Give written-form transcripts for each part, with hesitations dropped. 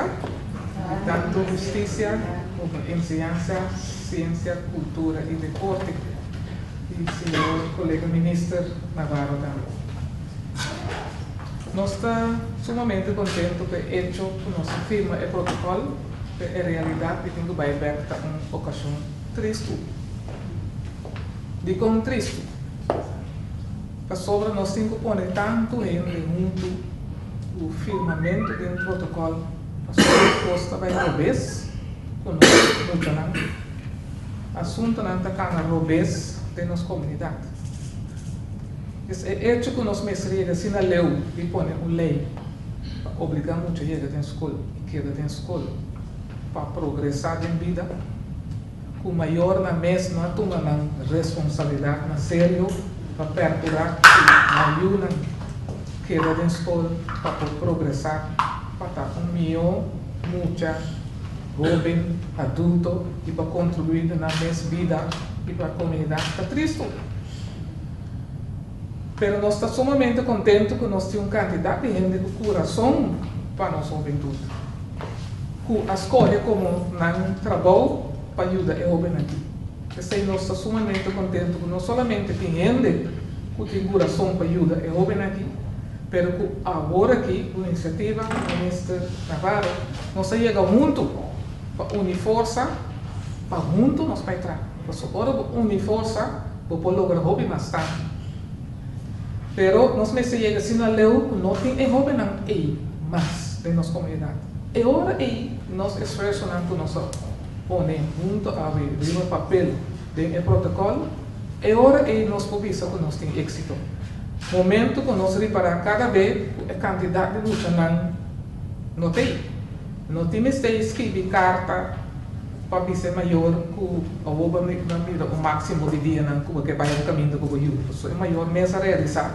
kolega di tantu Hustisia komo Enseñansa, Siensia, Kultura i Deporte i señor kolega Minister Navarro tambe. Nos ta sumamente kontentu ku e echo ku nos a firma e protokòl, pero e realidat di tin ku bai bèk ta un okashon tristu. Dikon tristu? Pasobra nos tin ku pone tantu hende huntu ku firmamentu di un protokòl pasobra kos ta bai robes ku nos muchanan. Asuntunan ta kana robes den nos komunidat. Es e echo ku nos mester yega asina leu di pone un lei pa obligá mucha yega den skol i keda den skol pa progresá den bida. Ku mayornan mes no a tuma nan responsabilidat na serio pa perkurá ku nan yunan keda den skol pa por progresá pa ta un mihó mucha, hóben, adulto i pa kontribuí den nan mes bida i pa komunidat ta tristu. Pero nos ta sumamente kontentu ku nos tin un kantidat di hende ku kurason pa nos hobentut, ku a skohe komo nan trabou pa yuda e hóbennan aki. P'esei nos ta sumamente kontentu ku no solamente tin hende ku tin kurason pa yuda e hóbennan aki, pero ku awor aki ku inisiativa di Minister Navarro nos a yega huntu pa uni forsa pa huntu nos bai traha. Pasobra ora bo uni forsa, Bo por logra hopi mas tantu. Pero nos mester yega asina leu ku no tin e hóbennan ei mas den nos komunidat. E ora ei nos esfuersonan ku nos a pone huntu awe riba papel den e protokòl, e ora ei nos por bisa ku nos tin éksito. Momentu ku nos ripará kada be ku e kantidat di muchanan no t'ei. No tin mester skibi karta. Pa bisa e mayor ku awor bo a mira un máksimo di dianan ku bo ke bai un kaminda ku bo yu. Pasobra e mayor mes a realisá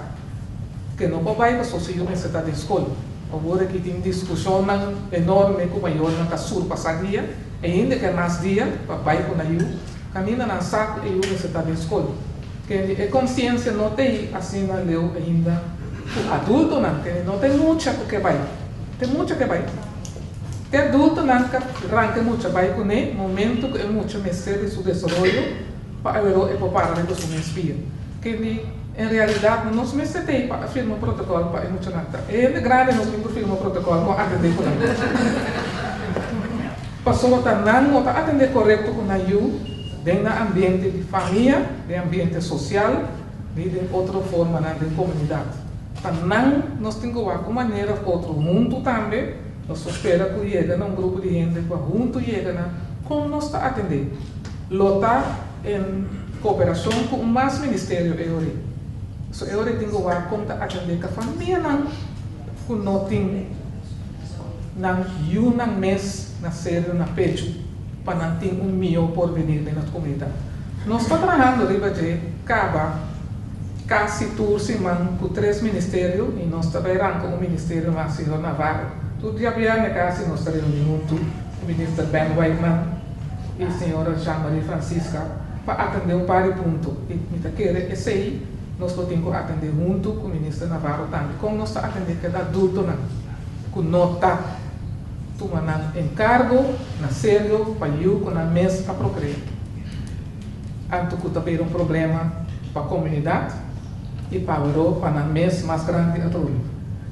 ku e no por bai pasobra su yu mester ta den skol. Awor aki tin diskushonnan enorme ku mayornan ta surpasá dia, ainda ke mas dia pa bai ku nan yu kaminda nan sa ku e yu mester ta den skol. Kende e konsiensia no ta ei asina leu ainda ku adultonan, kende no ta e mucha ku ke bai, ta e mucha ke bai. E adultonan ta ranka e mucha bai kuné momento ku e mucha mester di su desaroyo pa aweró e por para riba su mes pia. Kende en realidat no nos mester t'ei pa a firma un protokòl pa e muchanan. Ta e hende grandi nos tin ku firma un protokòl kon atendé ku nan. Pasobra ta nan no ta atendé korekto ku nan yu den nan ambiente di famia, den ambiente sosial ni den otro formanan den komunidat. Ta nan nos tin ku wak un manera òf otro huntu tambe. Nos ta spera ku yega na un grupo di hende ku a huntu yega na kon nos ta atendé. Lo ta en koperashon ku un mas ministerio e ori. So e ori tin ku wak kon ta atendé ka famianan ku no tin nan yunan mes na serio na pechu pa nan tin un mihó porvenir den nos komunidat. Nos ta trahando riba dje kaba Kasi tur siman ku tres ministerio i nos ta bai ranka un ministerio mas, señor Navarro. Tur diabièrnè kasi nos ta reuní huntu ku Minister Ben Whiteman i señora Jean-Marie Francisca pa atendé un par di punto i mi ta kere esei nos lo tin ku atendé huntu ku Minister Navarro tambe. Kon nos ta atendé kada adultonan ku no ta tuma nan enkargo na serio pa yu ku nan mes a prokreá? Anto ku ta bira un problema pa komunidat i pa wero pa nan mes mas grandi atrobe.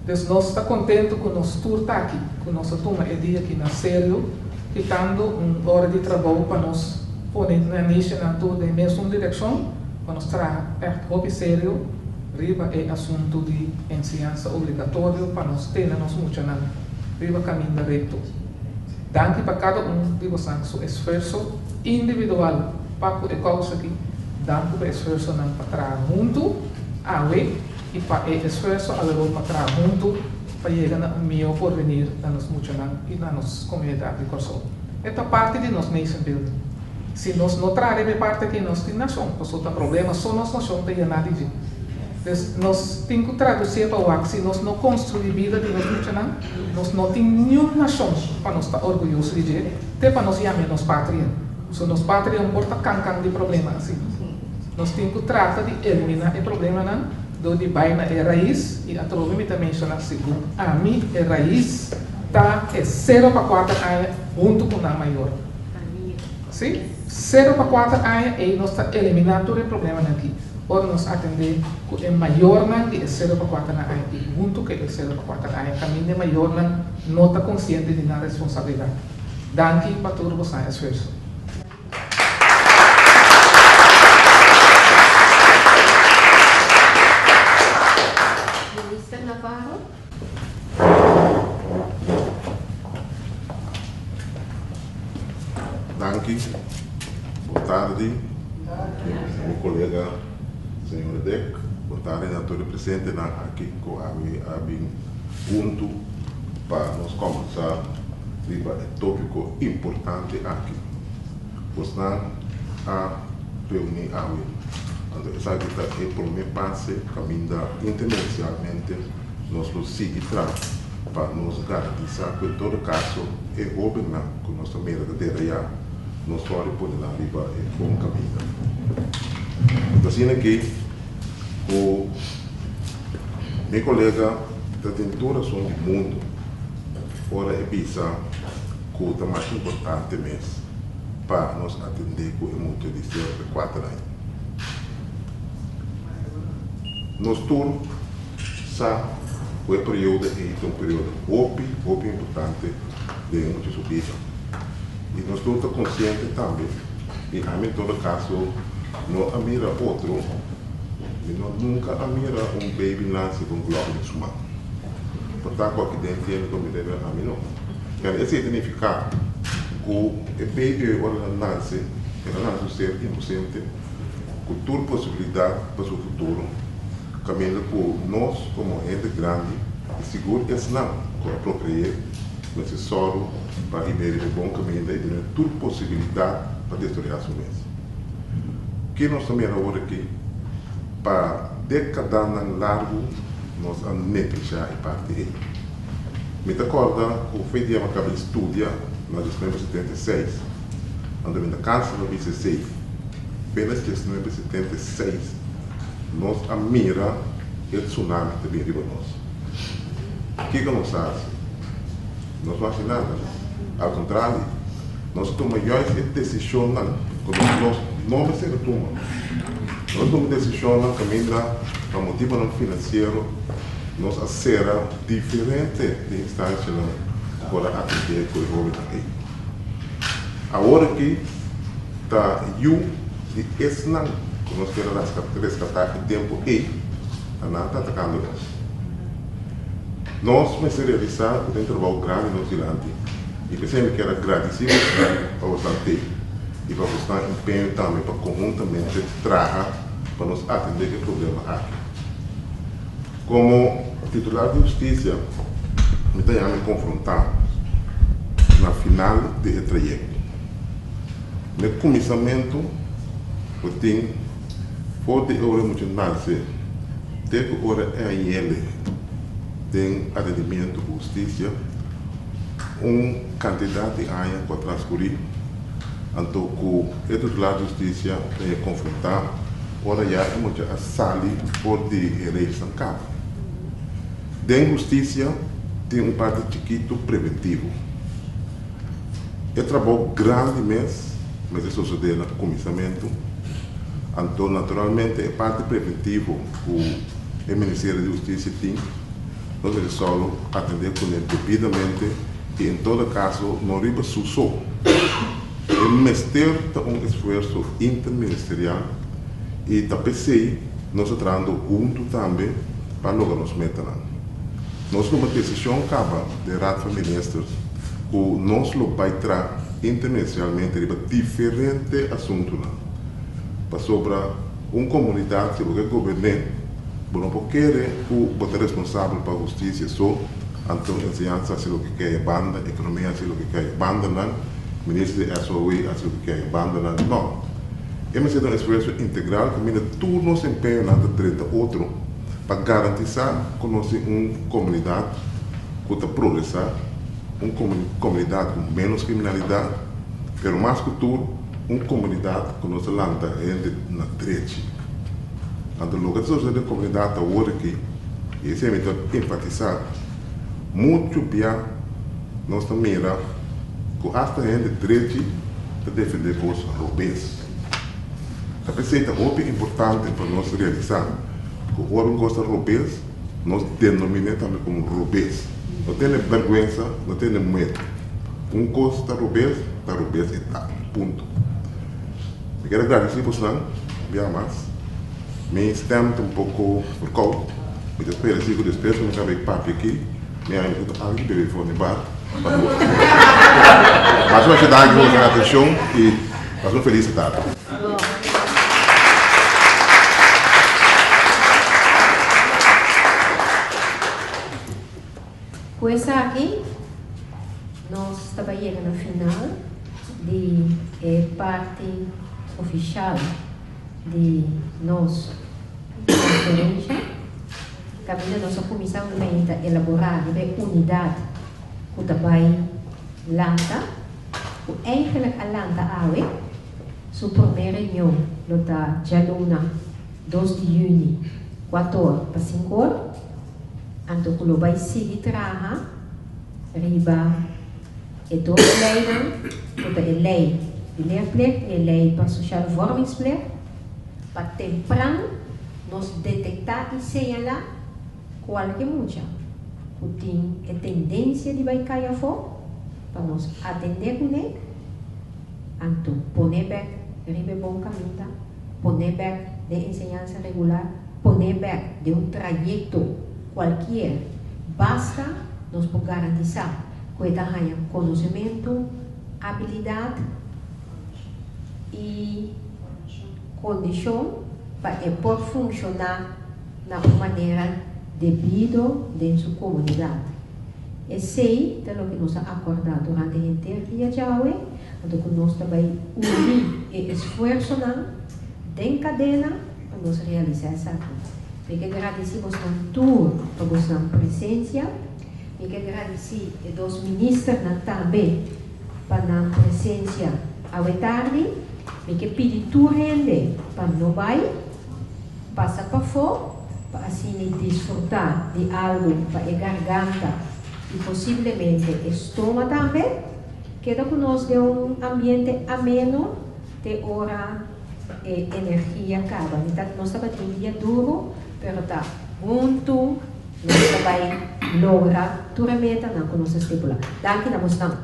Dus nos ta kontentu ku nos tur ta aki, ku nos a tuma e dia aki na serio, kitando un ora di trabou pa nos pone nanishanan tur den mesun direkshon, pa nos traha ègt hopi serio riba e asuntu di enseñansa obligatorio pa nos tene nos muchanan riba kaminda rekto. Danki pa kada un di bosan su esfuerso individual pa ku e kousa aki. Danki pa esfuersonan pa traha huntu awe i pa e esfuerso awe pa traha huntu pa yega na un mihó porvenir na nos muchanan i na nos komunidat di Kòrsou. E ta parti di nos nation building. Si nos no traha riba e parti aki nos tin nashon, pasobra ta problema so nos nashon ta yená di dje. Dus nos tin ku tradusié pa wak si nos no konstruí bida di nos muchanan, nos no tin niun nashon pa nos ta orguyoso di dje, te pa nos yam'é nos patria. So nos patria no por ta kankan di problema asina. Nos tin ku trata di eliminá e problemanan dor di bai na e rais, i atrobe mi ta menshoná segun ami e rais. ta e sero pa kuater aña huntu ku nan mayor. Sí, sero pa kuater aña ei nos ta eliminá tur e problemanan aki ora nos atendé ku e mayornan di e sero pa kuater aña i huntu ku e sero pa kuater aña kaminda e mayornan no ta konsiente di nan responsabilidat. Danki pa tur bosan esfuerso. Minister Navarro. Danki. Bon tardi. Mi colega señor Dek. Bon tardi na tur e presentenan aki cu awe a bin hunto pa nos combersa riba e topico importante aki. Bosnan a reuni awe. Anto esaki ta e prome pase caminda interministerialmente nos lo sigui traha pa nos garantisa cu en todo caso e hobennan cu nos ta mira ta deraya nos por pone nan riba e bon caminda. Ta asina aki cu mi colega ta tin tur rason di mundo ora e bisa ku ta mas importante mes pa nos atendé ku e mucha di sero te kuater aña. Nos tur sa ku e periodo ei ta un periodo hopi, hopi importante den e mucha su bida. I nos tur ta konsiente tambe, i ami en todo kaso no a mira otro, mi no nunka a mira un baby nase ku un glòk den su man. Por ta ku aki den tiene ku mi debe, ami no. Pero esei ta nifiká ku e baby ora el a nase, el a nase un ser inosente ku tur posibilidat pa su futuro, kaminda ku nos komo hende grandi i sigur esnan ku a prokre'é mester sòru pa hib'é riba e bon kaminda i dun'é tur posibilidat pa desaroyá su mes. Ke nos ta mira awor aki? Pa dékadanan largu nos a neglishá e parti ei. Mi ta kòrda ku fe dia mi a kaba di studia na 1976, anto mi ta kansa pa bisa esei. Apenas 1976 nos a mira e tsunami ta bin riba nos. Kiko nos a hasi? Nos no hasi nada. Al kontrario, nos a tuma juist e desishonnan ku nos no mester a tuma. Nos a tuma desishonnan kaminda pa motibonan finansiero nos a sera diferente di instancianan cu por a atende cu e hobennan ey. Awor aki ta yu di esnan cu nos kier a rescata e tempo ey, ta nan ta atacando nos. Nos mester realisa cu tin trabao grandi nos dilanti y p'esey mi kier a gradici bosnan pa bosnan tey y pa bosnan empeño tambe pa conhuntamente traha pa nos atende cu e problema aki. Komo titular di hustisia mi ta yami konfrontá na final di e trayekto. Na e kuminsamentu bo tin for di e ora mucha nase te ku ora e a yele den atendimiento ku hustisia un kantidat di aña ku a transkurí. Anto ku e titular di hustisia ta e konfrontá ora ya e mucha a sali for di e reisnan kaba. Den hustisia tin un parti chikitu preventivo. E trabou grandi mes mester sosodé na kuminsamentu, anto naturalmente e parti preventivo ku e Ministerio di Hustisia tin, nos mester sòru atendé kuné debidamente i en todo kaso no riba su so. E mester ta un esfuerso interministerial i ta p'esei nos ta trahando huntu tambe pa logra nos metanan. Nos tuma desishon kaba den Raad van Ministers ku nos lo bai traha interministerialmente riba diferente asuntunan pasobra un komunidat si bo ke goberné bo no por kere ku bo ta responsabel pa hustisia so. Anto enseñansa hasi loke ke e banda, ekonomia hasi loke ke e bandanan, minister di SOW hasi loke ke e bandanan. No. E mester ta un esfuerso integral kaminda tur nos empeñonan ta drenta otro pa garantisá ku nos tin un komunidat ku ta progresá, un komunidat ku ménos kriminalidat, pero mas ku tur un komunidat ku nos ta lanta hende na drechi. Anto loke ta sosodé den komunidat awor aki, i esei mi ta enfatisá, muchu bia Nos ta mira ku asta hende drechi ta defendé kos robes. Ta p'esei ta hopi importante pa nos realisá ku ora un kos ta robes, nos denomin'é tambe komo robes. No tene bèrgwensa, no tene miedu. Un kos ta robes, ta robes e ta. Punto. Mi kier a gradisí bosnan un biaha mas. Mi stèm ta un poko verkoud. Mi ta spera si ku despues ku mi kaba e papia aki, mi a invita algu bebe for di bar pa nos. Masha masha danki pa boso atenshon i pasa un felis tardi. Ku esaki nos ta bai yega na final di e parti ofishal di nos konferensha. Kaminda nos a kuminsá un ta elaborá riba e unidat ku ta bai lanta, ku eigenlik a lanta awe. Su promé reunion lo ta djaluna 2 di yüni kuator pa sinkor. Anto ku lo bai sigui traha riba e dos leinan, ku ta e lei di leerplicht i e lei pa sociale vormingsplicht, pa tempran nos detektá i señalá kualke mucha ku tin e tendensia di bai kai afó, pa nos atendé kuné, anto pone bèk riba e bon kaminda, pone bèk den enseñansa regular. Pone bek den un trayekto kualkier, basta nos por garantisá ku e ta haña konosementu, abilidat i kondishon pa e por funshoná na un manera debido den su komunidat. Esei ta loke nos a akordá durante henter dia djawe, anto ku nos ta bai uni e esfuersonan den kadena. Pa nos realisá esaki. Mi ke gradisí bosnan tur pa bosnan presensia. Mi ke gradisí e dos ministernan tambe pa nan presensia awe tardi. Mi ke pidi tur hende pa no bai pasa pafó pa asina disfrutá di algu pa e garganta i posiblemente e stoma tambe. Keda ku nos den un ambiente ameno te ora. E energia kaba. Mi ta, nos tabatin un dia duru, pero ta huntu nos ta bai logra tur e metanan ku nos a stipulá. Danki na bosnan.